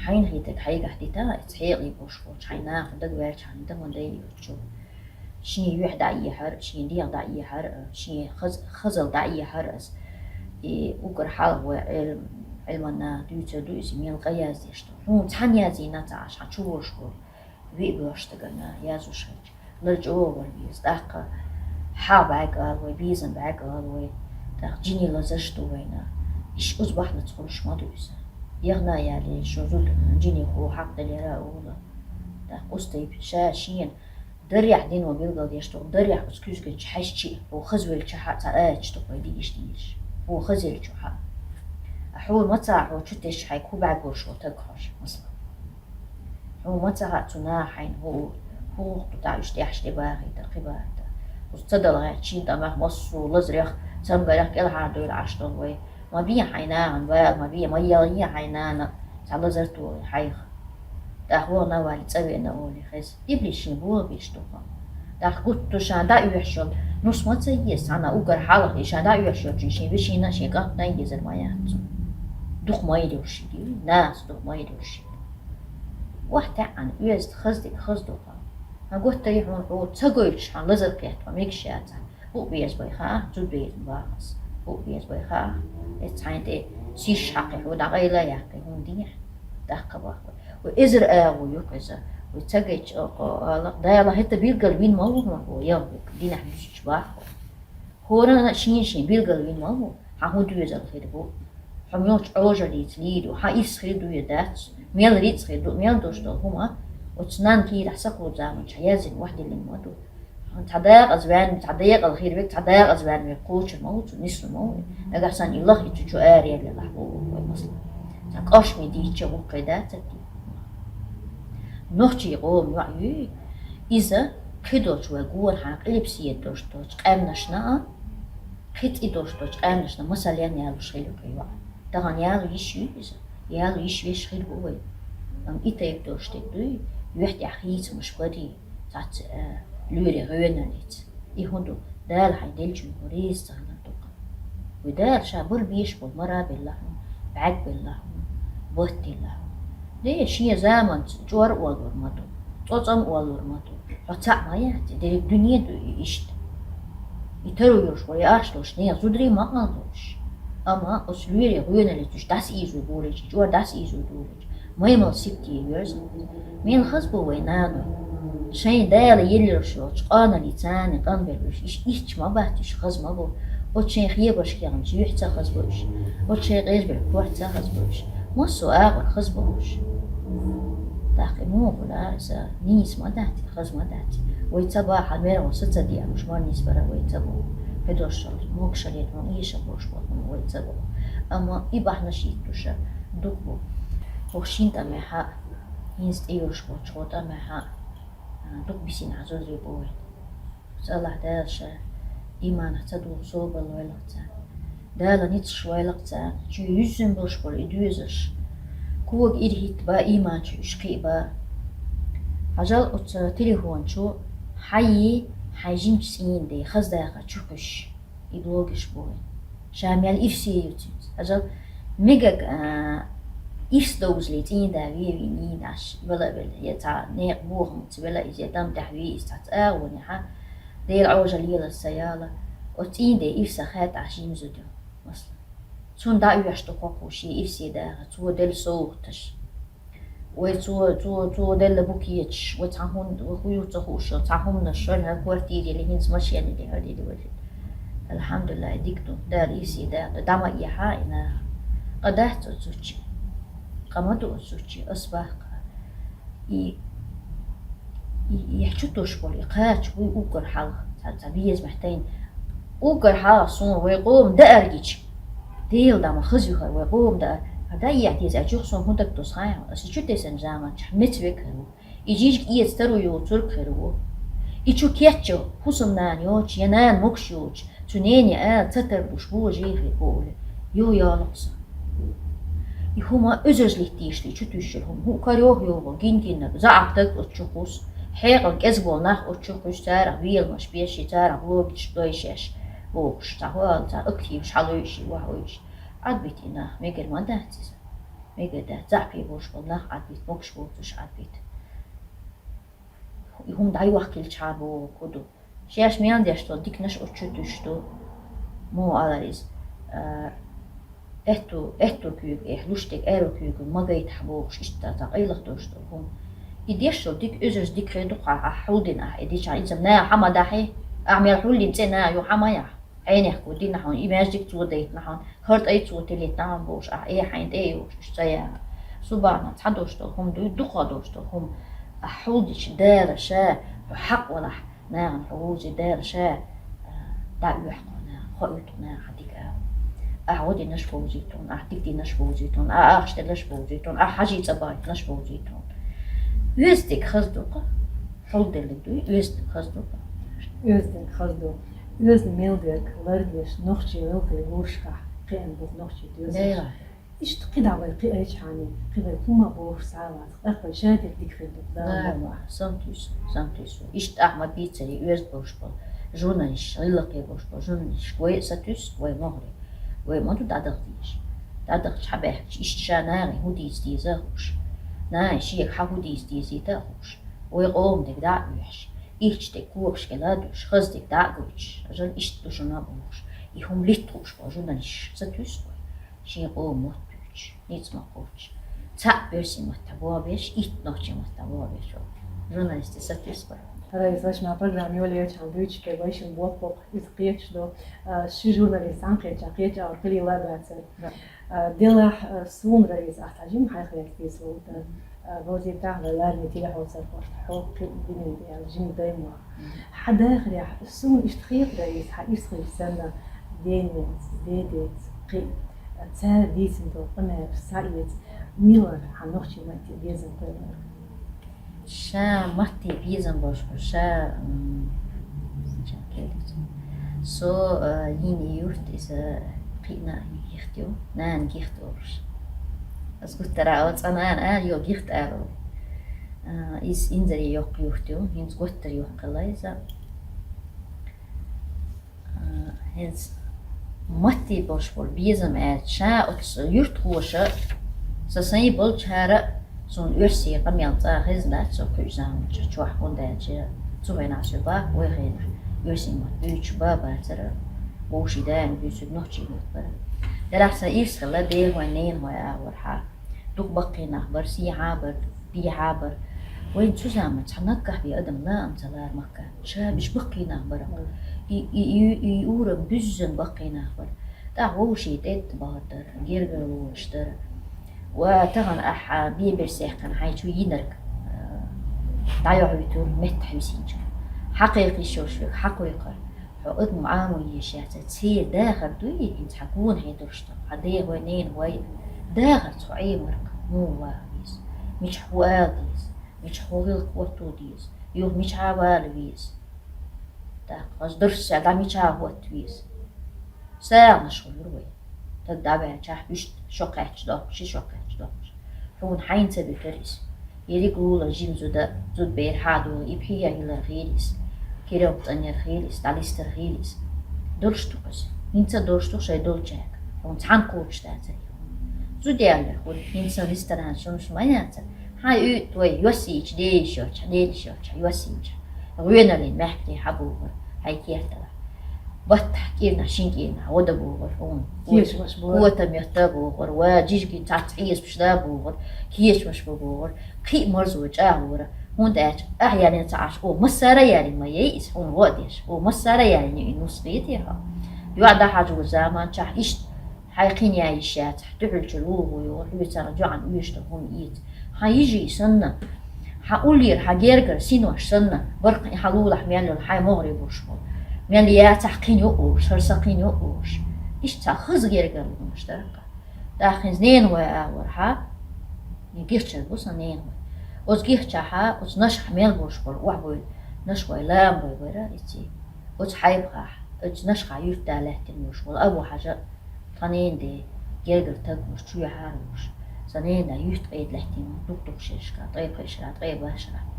Хьайна хетарг хьайгахь дита, иза хьекъале болуш волчу хьайн нахана дага ваьлчхьана дан ма дай йоцучу. Шен юьхь дӀаэхьар, шен дегӀ дӀаэхьар, шен хаз-, хазал дӀаэхьар ас. И уггар хьалха вай Ӏел-, Ӏилманна дуьйцур ду иза, мел къа яздеш ду. Хьуна цхьаьна язйина ца Ӏаш, хьан чу волуш волу виъ боьхначу стагана яздеш хилча, лар чӀогӀа вара веза. ТӀаккха хьагӀ бӀаьрг ала вай, безам бӀаьрг ала вай, тӀаккха жиний лазарш ду вайна. Иш оцу бахьанца хуьлуш ма ду иза. Яхна яле, шун зуда жинехула хьакъ далера а олу. ТӀаккха оцу тайпа ша шена дарехь дино билгалдеш ду, дарехь оцу куьзгачу хьаьжчи, хьо хаза велчахьа а цхьа ачаш ду вай дийша дийша. Хьо хаза елчахьа а. Хьуна ма ца хаьа, хьо чу тесча хьайга хӀун бӀаьрг болуш волу таг хьожа, масала. Хьуна ма ца хаьа цу наха хьайна хӀун Бухту тӀа уьш тӀехьаш тӀе бахийтар, кхи бахийтар. Уж ца дала гӀертачийн тӀамах массо а лазарех, цамгарех кӀелхьардойла Ӏаш долу вай. Ма бен хьайн нахана бала, ма бен, ма елхий хьайн нана, цхьа лазар тохий хьайх. ТӀаккха вон а валли цӀа веана олий хеза. Иблис шен болабеш ду-кх. ТӀаккха гуттар шена дӀаоьхуш йолу нус ма ца еза, цхьана уггар хьалха и шена дӀаоьхуш йолчун шен вешина а, шен кӀантана а езар ма яц цунна. Дукха майра йолуш ю, нахаца дукха майра йолуш ю. Вахь таьӀӀана оьзда хаза дерг хаза ду-кх. Хьан гуттарий хьуна хьо ца гойтуш хьан лазар кхетта хьо мегаш яцахь, букъ беза бай хаьа, зуда беза бахас. Букъ беза бай хаьа, эццахьайн тӀе сиш хьакхий хьо дӀакъайла а яьккхий хьуна динехь, тӀаккха бахьа. Вай эзар агӀо ю-кх иза. Вай ца гайтча, оха ала, Дала хӀета билггал вина ма ву хьуна хьо, ял динехь дуьсуш бахьа. ХӀоранна а шен-шен билггал вина ма ву, хьан хӀун доьзал хир бу. Хьо муьлхачу Ӏожаллица лийр ю, хьан ирс хир ду я дац, мел рицкъ хир ду, мел долуш долу хӀума, оцу нанна кийрахь сакху заманчохь яздина охьадиллина ма ду. Цхьа дакъаза ваьнна, цхьа декъала хир верг, цхьа дакъаза ваьнна верг кхочур ма ву цу, нислур ма ву. Нагахь санна и лаха и цу чу араеллалахь боху вай масала. Цхьа кӀошне дийча гӀуллакхе дац цаьрга. Нохчийн къоман йоӀ ю иза, кхидолчу вай гонахьа къилбаседа долуш долчу къаьмнашна а, кхин цӀе долуш долчу къаьмнашна масален ялош хилла кхин йоӀ. Тахана яла йиш ю иза, яла йиш веш хир бу вай. Амма и тайпа долуш дерг дуй, юьхь тӀехь хийцамаш барий, цхьацца, а, лоьрийн гӀоьналлица. И хӀун ду, Дала хьайн деллачуьнга хьо реза ца хилар ду-кх. Вай Дала ша бара беш болу мара а белла хьуна, бӀаьрг белла хьуна, батт делла хьуна. Де, шен заманца чӀор а оллур ма ду, цӀоцкъам а оллур ма ду. Хьо цхьаъ ма яц, дерриг дуьне ду и иштта. И таро йолуш бара, и ахча долуш нехан зударий ма къалдолуш. Амма оцу лоьрийн гӀоьналлица уьш дӀасаийзо болийча, и чӀор дӀасаийзо долийча, маймал сибте йоьрзу. Мел хаза бу вай наной. Шайн Дала елларш йолчу къаналлица царна къанбелла уьш, иш иштта ма бац уьш, хаза ма бу. Оцу шайн хебарш кехначу юьхь ца хаза бу уьш. Оцу шайн къежбелла корта ца хаза бу уьш. Массо а агӀор хаза бу уьш. ТӀаккха и муха хуьлу иза? Нийса ма дац, хаза ма дац. Вай ца бахьа мера ван са ца деануш, мара нисбара вай ца бу. Хьедолуш могушаллина хьуна, эшам болуш болу хьуна вай ца бу. Амма и бахьанаш йиттуша дукха бу. ХӀокху шина тӀамехьа, хӀинца тӀейолуш болчу хӀокху тӀамехьа, а, дукха бисина Ӏазозий бу вай. Цу Аллахь Дала ша иманах ца духу собар лойла-кх царна. Дала ницкъаш войла-кх царна, чуьра юьззина болуш болу и доьзалш. Кога ирхӀитта ба иман чу уьш кхиъ ба. Хьажал оцу телефон чу хьайи хьайн жимачу цӀийнан ден хаза дахар чу кхуьссуш, и блогерш бу вайн. Ша мел ирсе ю цуьнца. Хьажал мегаг, а, ирс довзале цӀийнан да вен вийна йийна Ӏаш, вала а вела, я цхьа некъа бохамца вела иза, я дам тӀехь вий иза цхьацца агӀонехьа, Дела Ӏожалла елар сан яла, оцу цӀийнан ден ирсах хаьттахь жима зуда ю, масала. Цунна дӀаоьхуш ду хӀокхо шен ирсе дахар, цо делла совгӀаташ. Вай цо, цо, цо делла букеташ, вай цхьа хӀун, вай хӀун ю ца хууш, цхьа хӀуманаш, шарахь квартира или, хӀинца машена или, хӀара или вай. Алхьамдулиллахь, дика ду, Дала ирсе дахар, дӀа ма эхьа и наха. Къа дац оцу зудчун. Къа ма ду оцу зудчун, ас баккха. И, и, и чу туш болу, и кхача вуй уггар хьалха, цхьа, цхьа безамехь тайна. Уггар хьалха суна вай къоман даар гича, Дела дама хаза вихар вай къоман даар. Хьан даа ехьа деза, а чух суна хӀун даг тосу хаьа, аса чу тесанчу заманчохь меца век хир ву. И жижиг эца таро йоцург хир ву. И чу кечча, хӀусамнана йоцуш, я нана могуш йоцуш, цу нене ала ца тарлуш божий хир бу ули. Йо, ялакъса. И хӀума оьзарш литтийша ду, и чу туьйсуш йолу хӀума. ХӀуъа карайо йогӀу, гин-гиннарг, заьӀап даг оцу чу кхуссу, хьекъал кӀезиг болу нах оцу чу кхуьссу, царах веламаш беш, царах блогерш дойшеш бохуш, цхьа хӀоалла, цхьа активаш хьалуьйш, вахуьйш. Ӏадбита и нах, мегар ма дац иза. Мегар дац, заьӀапе болуш болу нах Ӏадбита, могуш боцуш Ӏадбита. И хӀума дӀайохкилчхьа боху ду. Шаьш мел деш долу диканаш оцу чу туьйсуш ду. Муха алар иза? А, аьтту, аьтту куьйга, эхь, луш дерг аьрру куьйга ма гайтахь бохуш, иштта цхьа къайлаха долуш долу хӀума. И деш долу дика, оьзарш дика хир ду-кх хьан, ахь хьулдина ахь и дичахь, иза наха хьан ма дахьий? Ахь мел хьулдина цӀе наха ю хьан ма яхь? Ӏенехко дина хьуна, и маьждиг цо дайтина хьуна, хӀара тӀай цо тилийтина хьуна бохуш, ахь э хьайна тӀе а йохуш, уьш ца яха. Субхьана, цхьа долуш долу хӀума дуй, дукха долуш долу хӀума. Ахь хьулдича Дала ша, хьо хьакъ валахь, нахана хьо вовзий Дала ша, а, дӀаоьху хьо наха, хоуьйту наха хьан дика ала. Ахь гӀо динарш бовзуьйту хьуна, ахь дика динарш бовзуьйту хьуна, ахь ахча деларш бовзуьйту хьуна, ахь хьажий цӀа бахийтинарш бовзуьйту хьуна. Веза дика хаза ду-кх. Халдерлиг дуй, оьзданг хазду. Оьзданг хазду. Оьзда мел дерг лардеш, нохчий гӀиллакхе гӀуршкахь кхиъна бух нохчий доьзна. Дера. Иштта кхидӀа вай кхиъчхьана, кхидӀа хӀума бохуш схьа а вац, тӀаккха вай шадерг дика хир ду, Дала. Дала. Сан туьйсу, сан туьйсу. Иштта ахьа ма бийцаре оьзда болуш болу журналисташ, гӀиллакхе болуш болу журналисташ, вай а сатуьйсу, вай могӀаре. Вай ма ду дӀадахтийша. ДӀадахча хьабаьхкича, иштта ша нахе хӀун дийца деза а хууш. Наха шега хьан хӀун дийца дезийта а хууш. Вай къоман дерг дӀа а оьхьуш, ичча дерг когаш кӀела а дуьллуш, хаза дерг дӀа а гойтуш, жан иштта ду шуна а бохуш, и хӀума литта хууш болу журналисташ сатуьйсу вай. Шен къоман мотт буьйцуш, ницкъ ма кхоччуш. Цхьаъ оьрсийн маттахь боху беш, итт нохчийн маттахь боху беш волу журналисташ сатуьйсу вай. Раиса, ма программа йолаелчахьана буьйцуш берг вайшимма боккхух, иза кхеташ ду. А, ши журналист цхьаьна кхетча, кхетча а хилийла а бацара. Да. А, делахь, а, суна, Раиса, ахь цхьа жимма хьайх лаьцна дийца волу дан. А, Бозийтахь вай лараме телехьоцар хьо кхин динан тӀе аьлла, жима даймохь. Хьан дахарехь, суна иштта хетара иза, хьан ирс хилча санна, денец, дедец, кхин а, цара дийцина долу къамелаш схьаэца, мила вара хьан нохчийн матте безам кхоьллинарг? Ша матте безам болуш ву, ша, м, со, а, йина юрт иза кхиъна гихта ю, нана гихта олуш. Ас гуттара а цӀа нана ара йо гихта ара. А, иза инзаре йоккха юрт ю, хӀинца гуттара йоккхалла иза. А, хӀинца матте болуш болу безам аьлча, ша оцу юьртахоша, сан сайн болчара, суна оьрсийн къамел цкъа хезна дац со кхуьучу заманчохь, хӀунда аьлча цу хенахь со баха, вай хенахь оьрсийн мотт буьйцуш бан а бацара, вовшийн даим буьйцург нохчийн мотт бара. Делахь сан ирс хилла дехой, ненахой агӀор хьа. Дукха баккхий нах бара, сехьа а бара, бехьа а бара. Вайн цу заманахь цхьа наггахь бен адам лаам ца лара Маккан. Ша биш баккхий нах бара. И, и, и, и урам буьззина баккхий нах бара. ТӀаккха вовшийн тӀетта бахар дара, гергарлонаш дара. Ва тахана ахьа бен берш сехкана хьайн чу йинарг, а, дӀайохьуьйтур меттахь висинчуьра. Хьан кхайкхийша йолуш верг хьан кхойкхура. Хьо адам Ӏамо езаш яц, церан дахар дуй, хӀинца хьан гонахье долуш ду, хьан дехой, ненахой дахар цхьа Ӏемарг муха ваха веза, мичахь хӀун ала деза, мичахь хӀун гӀиллакх хӀотто деза, юха мичахьа вала веза. ТӀаккха хаза дарс а дӀа мичахьа хӀотта веза. СагӀанаш хуьлура вай. Таг дӀаваьлчахь, уьш шо кхаьчча доккхуш, ши шо кхаьчча доккхуш. Хьуна хьайна ца буьтура иза. Ерриг лула жима зуда, зудабер хьадула, и пхьегӀа хилар хилийса, киралх цӀанъяр хилийса, дӀалистар хилийса. Долуш ду-кх иза. ХӀинца а долуш ду шайн долчаьрга. Хьуна цхьаьна кхочуш дацара и хӀума. Зуда яьллера хуьлу, хӀинца ресторан шуна ма яцара. Хьан уьйту вай, йоссийча, дезаш йолча, дезаш йолча, йоссийча. ГӀоьналлин мехкаре хьан богӀура, хьайн керталахь. Баттахь кӀирнахь, шин кӀирнахь гӀо дан богӀура хьуна. Кечамаш бора. Котам йотта богӀура, ва жижигин цхьацца Ӏезапаш да богӀура, кечамаш бу богӀура, кхин а марзо чӀагӀора. ХӀунда аьлча ахьа яьллина ца Ӏаш, о, массара а яьллина ма яй иза, хьуна гӀо а деш, о, массара а яьллина и нус хетий хьо. ЙоӀ дӀахьажо заманчохь иштта хьайн кхин яй йиш яцахь, дуьхьалчу лулахо йогӀура, хьоьца царна жоьӀан оьшуш долу хӀума эца. Хьан йижий санна, хьан уллера, хьан гергара синош санна, баркхин хьан лулахь мел йолу хьайн могӀаре болуш болу. Мел яцахь кхин ю олуш, хӀара сан кхин ю олуш. Иштта цхьа хаза гергарлонаш дара-кх. ТӀаккха хӀинца ненахой агӀор хьа, гихчар бу сан ненахой. Оцу гихчахьа, оцу нашхахь мел болуш болу охьабойла, нашхой ламбой бара эций. Оцу хьайбахахь, оцу нашхахь юьртда лаьттина йолуш болу Абу-Хьажа, тхан ненан де, гергара таг волуш, чоьхьара волуш. Сан ненан да юьртда къеда лаьттина ву, дукха-дукха шерашка, ткъе пхи шарахь, ткъе бархӀ шарахь.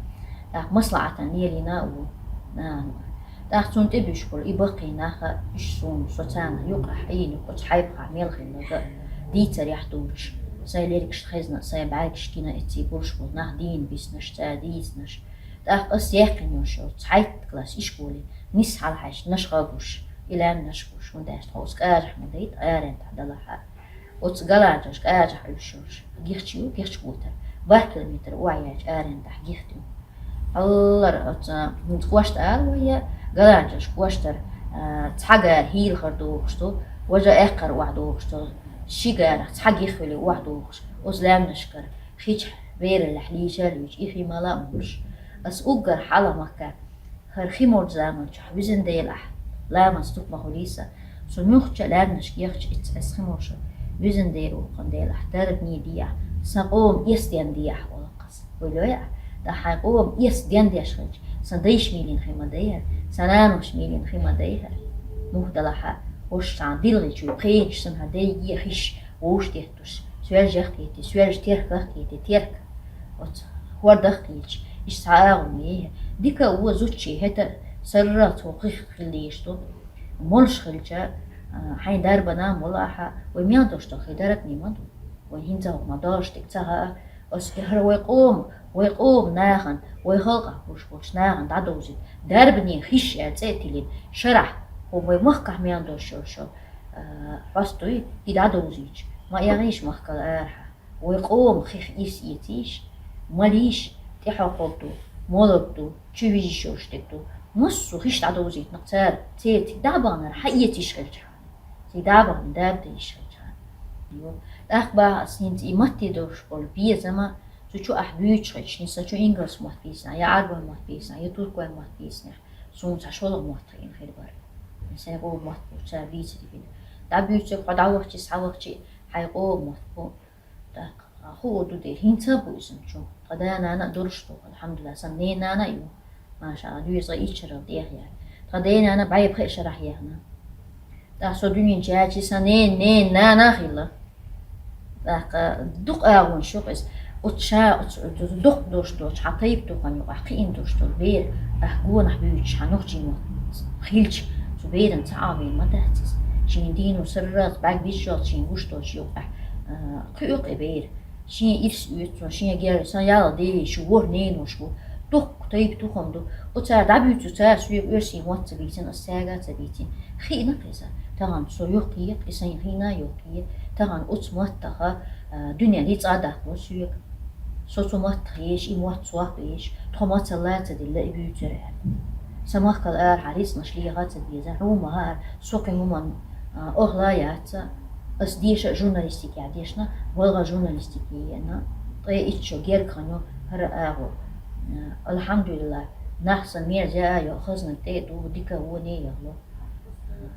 ТӀаккха маслаӀатана лелийна а ву нана вара. ТӀаккха цунна тӀе буьсуш болу и баккхий нах а, уьш суна, со царна юкъахь Ӏийна, оцу хьайбахахь мел хилларг а дийцарехь доцуш, сайн лергашна хезна, сайн бӀаьргашка гина эций болуш болу нах дийна биснарш, цара дийцинарш. ТӀаккха ас яьккхина йолуш йолу цхьайтта класс ишколе нисса хьалахьаьжча, нашха гуш, и лаьмнаш гуш, хӀунда аьлча тхо оцу кӀажахь ма дайта, арендахь далахь а. Оцу Галанчаш кӀажахь Ӏуьйсуш йолуш гихча ю, гихча котар. БархӀ километр охьаяьлча арендахь гихта ю. Аллара оцу, хӀинца кӀошта ала вай, Галанчаш кӀоштара, а, цхьа гара хӀийлахара дохуш ду, важа аьккхара охьадохуш ду, ши гарах цхьа гих хили охьадохуш, оцу лаьмнашкара. Хи чу бераллехь лийча а луьйчу, и хи мала а молуш. Ас уггар хьалха Макка, хӀара хи молчу заманчохь визина делахь, ламаз дукха ма хуьлий сан. Со муьлххачу а лаьмнашка ехча, ицца ас хи молуш визина дела вукхун делахь, дарбане деахь, сан къоман эс денна деахь, олу-кх ас. Вай лоьй ахь? Та хьайн къоман эс дендеш хилча, сан дайша мийлина хи ма дайхьара, сан наноша мийлина хи ма дайхьара. Муха далахьа, уш цхьана дилгӀи чуй пхенаш санна хьа дайге хиш, вовш деттуш, соьлжах кхийти, соьлж терках кхийти, терк оцу хӀордах кхийча, иштта цхьа агӀо ма ехьа. Дика а вон зудчий хӀета сарралц хӀокху хих хилла еш ду. Молуш хилча, а, хьайн дарбана а молахьа, вай мел дош долу хи дарбане ма ду. Вай хӀинца хӀокху ма дош дика ца хаьа, Ас и хӀара вай къоман, вай къоман нахана, вай халкъах хуьлуш болчу нахана дӀадовзийта. Дарбане хиш аьлла цӀе а тиллина, шарахь, хӀун вай махкахь мел долуш йолу шо, а, хьостуй, и дӀадовзийча, ма эгӀийша махкал арахьа. Вай къоман хих ирс эцийша, малийша, тӀаьхьокхург ду, молург ду, чу вижиш йолуш дерг ду. Массо а хиш дӀадовзийтинарг цара, церан цига дӀа а баханара, хьан эцийша хилчахьана. Цига дӀа а бахана, дарба дайша хилчахьана. ТӀаккха баха ас хӀинца и матте долуш болу безам а, цу чу ахь буьйцуш хилча, хӀинца сан чу ингалс мотт бийцина, я Ӏарбой мотт бийцина, я туркой мотт бийцина, суна цхьа шолгӀа мотт хиъна хир бара. Сайн гӀо мотт бу, цара бийцира хир. ДӀабуьйцург хьо дӀавахчи, схьавахчи, хьайн къоман мотт бу. ТӀаккха хуур ду дера, хӀинца а бу иза чу. Тхан да-нана а дурш ду, алхьамдулиллахӀ, сан ненан нана а ю. Машалла, доьзал иччарал тӀехъяьлла. Тхан ден-нана бӀе пхи шарахь яхна. ТӀаккха со дуьнен чу яьлчи сан нен, нен, нана а хилла. ТӀаккха дукха агӀонаш ю-кх иза. Оцу ша, оцу, оцу дукха долуш долчу хьан тайп-тухарна юкъахь кхиъна долуш долу бер, ахь гонах буьйцуш хьан нохчийн мотт хилча, цу беран ца Ӏавийна ма дац иза. Шен дийно сарралц бӀаьрг бижжалц шен гуш долчу юкъахь, а, кхуьур-кх и бер. Шен ирс оьцу, шен герга, сан ял деш ву, ненош ву. Дуккха тайп-тухам ду. Оцара дӀабуьйцу цара соьга оьрсийн мотт ца бийцина, ас цаьрга а ца бийцина. Хиъна-кх иза. Тахана со юхкъе, и сайн хиъна а юхкъе. Тахана оцу маттаха, а, дуьнен рицкъа а даккхало соьга. Со цу маттах езаш, и мотт сох безаш, тхо мацалла а ца дилла, и буьйцура аьлла. Сан махкал арахьа рицкъанаш леха а ца беза, хьуна ма хаьара, со кхин хӀуманна, а, охьла а яц, ас деша а журналистикехь дешна, балгӀа журналистике еана, ткъе итт шо герга хан ю хӀара агӀо. Алхьамдулиллахь, нах сан мерза а йо, хазнаг тӀе а ду, дика а вон а яхло.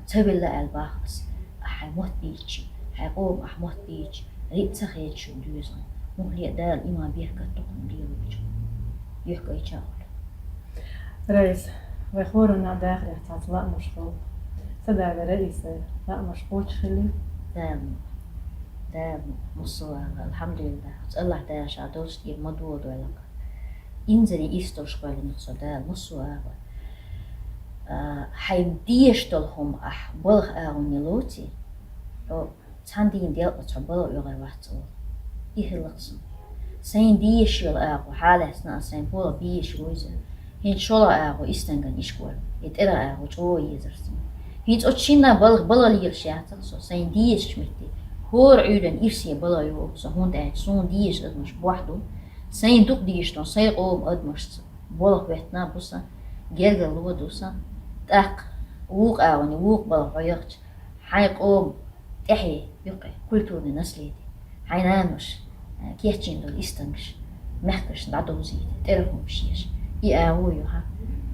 Ца велла аьлла бах ас, ахь хьайн мотт бийцчи, хьайн къоман ахь мотт бийцчи, рицкъа ца хедаш шун доьзал. Мухле а Дала иман, беркат дукха лелочу. Юьхкайча а хуьлу. Раиса, вай хӀоранна дахарехь цхьацца лаамаш хуьлу. Ца дагара Раиса, лаамаш кхочуш хили? Дала мукъ. Дала мукъ. Массо а агӀор, алхьамдулиллахь. Аллахь Дала ша долчу тӀера ма додойла-кх. Инзаре ирс долуш кхоьллина со Дала, массо а агӀор. А, хьайн дезаш долу хӀума ахь балха агӀонна лоций, хьо цхьана дийнан делкъаца хьо балха оьгӀар вац олу. И хилла-кх суна. Сайн дезаш йолу агӀо хьалаьцна а сайн балха безаш ву иза. ХӀинца шолгӀа агӀо Истанган ишколехь, и тӀера агӀо чӀогӀа езар суна. ХӀинца оцу шинна балха бала лелаш яц-кх со, сайн дезачу метте. ХӀора Ӏуьйранна ирсе балха йогӀу со, хӀунда аьлча суна дезаш адамаш бохь ду. Сайн дукха дезаш долу сайн къоман адамашца болх хӀоьттина а бу сан, гергарло а ду сан. ТӀаккха вукху агӀоне, вукху балха хьо яхча, хьайн къоман тӀаьхье юккъе, культурное наследие, хьайн наноша, э, кечйина долу Истангаш, мехкашна дӀадовзийта, тӀера хӀумаш еш. И агӀо ю хьан.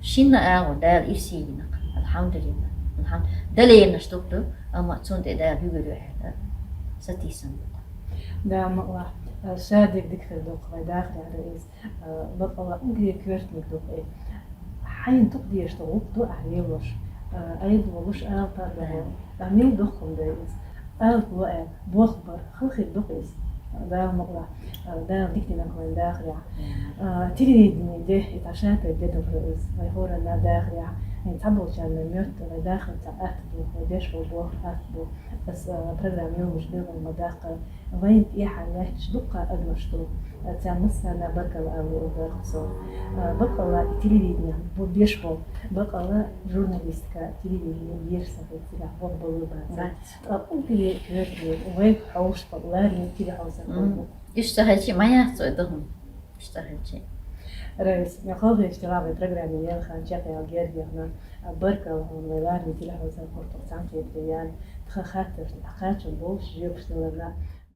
Шинна агӀо Дала ирсе йина-кх, алхьамдулиллахь. Алхьам-, даленаш дукха ду, амма цунна тӀе Дала буьгур ю аьлла, сатийсам бу-кх. Да, ма-, ва, э, шадерг дика хир ду-кх вай дахарехь, Раиса. А, бакъалла уггаре коьртаниг ду-кх и. Хьайна дукха дезаш долу гӀуллакх ду ахь лелош. А, Ӏедало луш, ала паргӀато. Ахь мила доккхун дай иза. Ала ло аьлла, боху бара, хала хир ду-кх иза. Дала мукъ лахь, а, Дала дика дина-кх вайн дахарехь. А, телевидение де, и тӀе шатайпа де ду-кх иза. Вай хӀоранна дахарехь. Хьайн цхьаболчарна моьтту, вай дахар цхьа атта ду, вай деш вай боху атта ду. Ас, а, программа йолуш белхан ма даккха. Вайн тӀехьа лаьтташ дуккха адамаш ду. Царна массарна баркалла ала луур дара со. Бакъалла и телевидение бу беш болу. Бакъалла журналистика, телевидение беш сан хӀинца цигахь боху балур бац. Бац. Ткъа уггаре коьртаниг вайга хьовсуш болу лараме телехьовзар болу. Иштта хилчи ма яц вай ду хӀума. Иштта хилчи. Раиса, я халхеш тела вай программе елхан чекхъял герга яхна. Баркалла хьуна вай лараме телехьовзар хӀортух цхьаьна хетарехь яьлла. Тхан хаттаршна дӀакхачам болуш жоьпаш даларна.